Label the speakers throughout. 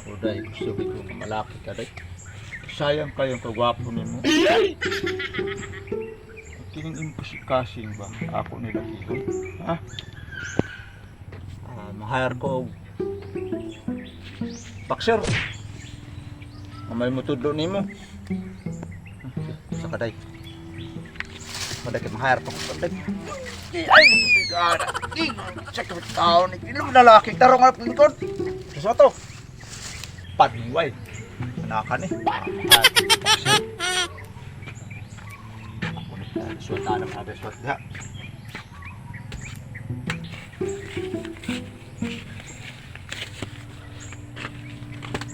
Speaker 1: Ako dahil gusto ko nga malaki ka dahil. Sayang kayong kagwapo nimo. Kining impusikasing ba ako nila kihon? Ha? Ah, mahire ko og boxer. Mamay mo tudlo nimo. Sa kaday. Kaday kay mahire ko kaday. Ay, nagpipigara. Sa tao ni ilong lalaki tarong nga likod. Sa to. Panway. Anakan eh. Boxer. Ako na suwata na mga suwata diha.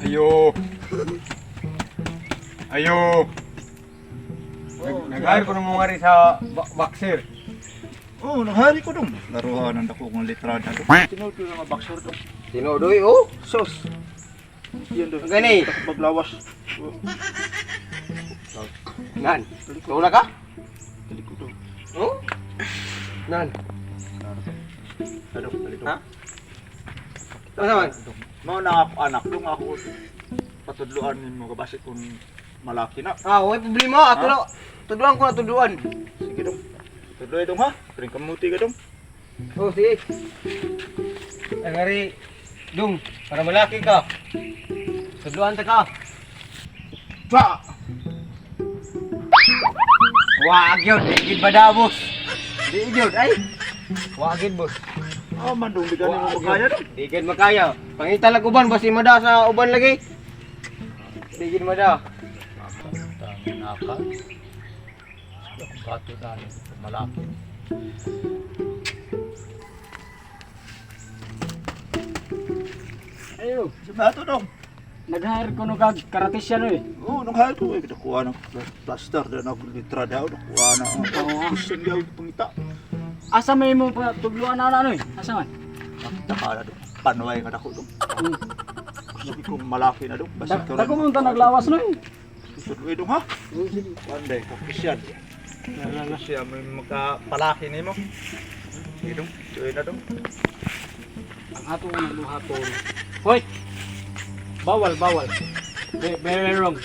Speaker 2: Ayo. Ayo. Nag-hire ko ng mga rin sa boxer.
Speaker 1: Oh, naghari ko dong. Laruhan ang dako kong litrada dong. Tinuod ko nga boxer dong.
Speaker 3: Tinudoy, oh. Sus.
Speaker 1: Yan dong.
Speaker 3: Gani.
Speaker 1: Maglawas.
Speaker 3: Nan. Tuna ka?
Speaker 1: Talikod dong.
Speaker 3: Oh? Nan.
Speaker 1: Ano, talikod.
Speaker 3: Ha? Ano man?
Speaker 1: Mao na ako anak dong ako patudloan nimo kabasi kung malaki na.
Speaker 3: Ah, okay problema. Ato na. Tudluan ko na tudluan.
Speaker 1: Sige dong. Tudloy dong ha. Piring kamuti ka dong.
Speaker 3: Oh, sige. Ang ari, Dung, para malaki ka. Tudluan ta ka.
Speaker 1: Pa!
Speaker 3: Wag yun, di gid ba da, boss? Di yun, ay. Wag yun, boss.
Speaker 1: Ah, man dong bigan nimo
Speaker 3: Wag
Speaker 1: makaya
Speaker 3: yun.
Speaker 1: dong.
Speaker 3: Di gid makaya. Pangita lag uban, basi mada sa uban lagi. Di gid mada.
Speaker 1: Tanaka. Sige akong bato na malaki.
Speaker 4: Ayo,
Speaker 1: Sa bato dong.
Speaker 4: nag-hire ko no kag karatisyan oy.
Speaker 1: Oh, naghari ko eh. Nakuha ng plaster na naglitrada. Nakuha na.
Speaker 4: Oo.
Speaker 1: Gusto niya pangita.
Speaker 4: Asa may mo pa tugluan na ano oy? Asa man?
Speaker 1: Nakita ka na dong. Panway ka na ko dong. Gusto kong malaki na dong. Basta ka
Speaker 4: Dako mo ta naglawas no oy.
Speaker 1: Susunod dong ha. Panday ka kusyan. Siya may magkapalaki nimo. Sige dong. Tuloy na dong.
Speaker 4: Ang ato unang buhaton. Hoy. Bawal, bawal. Very wrong.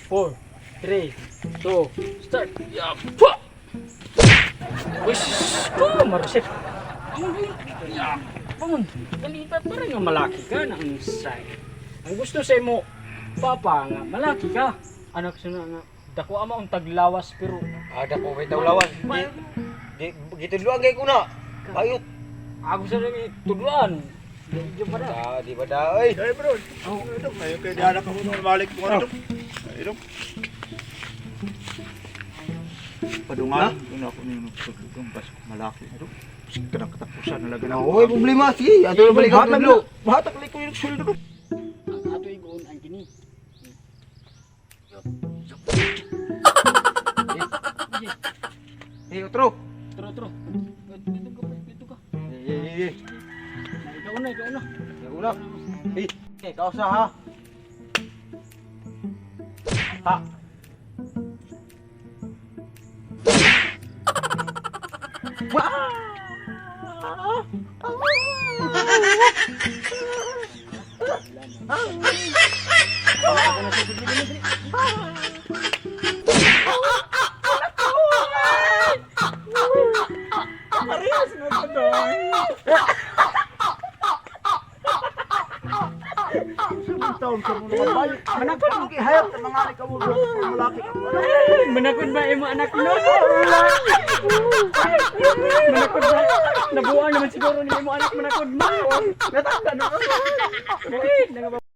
Speaker 4: 4, 3, 2, start. Ya, pa! Uy, sus ko, marusip. Ya, bangon. Dali pa para nga malaki ka na ang say. Ang gusto sa imo, papa nga malaki ka. Anak sa nga dako ama ang taglawas pero
Speaker 3: Ada ko kay tawlawan. Di gitudluan kay ko na. Bayot.
Speaker 4: ako sa rin tudluan. Di pa na.
Speaker 3: Ah, di ba da oy?
Speaker 1: Ay bro. Oh, dong. Ngayon kay diana ka mo malik mo dong. Ay dong. Padungan, doon ako nino dong basta malaki na dong. Sige ka na katapusan na lagi na.
Speaker 3: Okay problema, sige. Ato na balik ang tudlo.
Speaker 1: Bahatag lang ko yung sweldo dong.
Speaker 4: Ang ato igoon ang kini.
Speaker 3: Eh, otro.
Speaker 4: Tro tro. Dito ka, dito ka.
Speaker 3: Eh, eh, eh.
Speaker 4: Ikaw na, ikaw na.
Speaker 3: Ikaw na. Eh, ikaw sa ha. Ha.
Speaker 1: Taon ka mo naman. Manakot mo kay hayop sa mga ikaw mo malaki ka.
Speaker 4: Manakod ba imo anak no? Manakod ba? Nabuang naman siguro ni imo anak manakod mo. Natanda na.